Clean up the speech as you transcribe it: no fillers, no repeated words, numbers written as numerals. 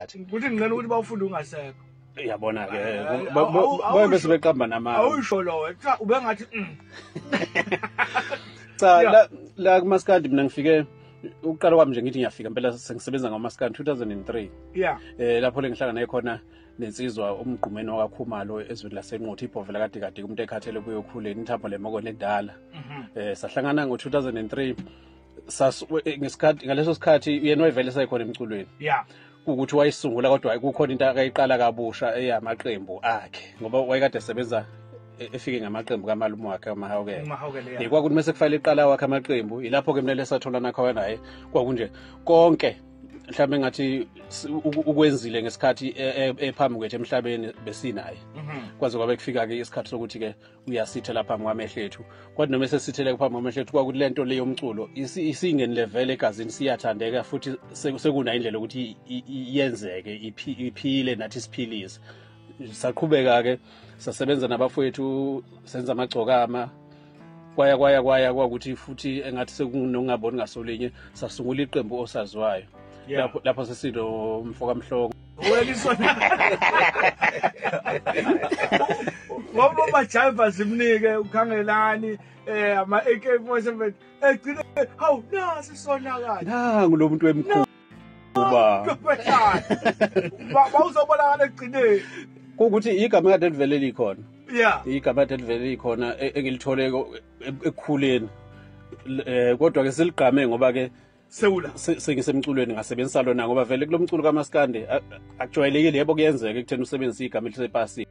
Ukuthi ngicela ukuthi bawufunde ungasekho. Uyabona ke, babe sebeqamba namanga. Awusho lo, cha ubengathi Cha, la kumaskandi mina ngifike ukuqala kwami nje ngithi ngiyafika impela sengisebenza ngomaskandi 2003. Yeah. Lapho lengihlangana khona nensizwa umgqumeni wakaKhumalo ezweni laseNquthu, ibhovela kade kade umuntu ekhathele kuyokhuleni ithambo lemokone endala. Sahlangana ngo-2003, ngesikhathi ngaleso sikhathi yena wayevele sekhona emculweni. Yeah. Ukuthi wayisungula kodwa kukhona into akayiqala kabusha eyamaqembu akhe, ngoba wayekade esebenza efike ngamaqembu kamalume wakhe amaHawukele. Kwakuthi mase kufanele iqala wakhe amaqembu, ilapho ke mina lesatholana khona naye. Kwakunje konke mhlawumbe ngathi ukwenzile ngesikhathi ephambi kwethu emhlabeni besinaye. Kwaze kwabe kufika ke isikhathi sokuthi ke uyasithela phambi kwamehlo ethu. Kwathi noma esesithele phambi kwamehlo ethu kwakuthi lento le yomculo isingenile vele egazini, siyathandeka futhi sekuna indlela ukuthi iyenzeke, iphile nathi siphilise. Saqhubeka ke sasebenza nabafowethu, senza amagcokama, kwaya kwaya kwaya kwakuthi futhi engathi sekunokungaboni ngasolinye sasungula iqembu osaziwayo. Lapho sesido mfoka Mhlongo. Ngoba bajiva simnike ukhangelani ama AK47 egcine hawu nasi sonakala. Nangu lo muntu wemkhuba. Bawuzobonakala egcineni. Kukuthi igama kade livele likhona. Yeah. Igama kade livele likhona engilithole ekukhuleni. Kodwa ke siligqame ngoba ke Sewula sengisemculweni ngasebenzisa lona, ngoba vele kulomculo kaMaskandi akujwayelekile, yebo kuyenzeka ekutheni usebenzise igama elisepasini.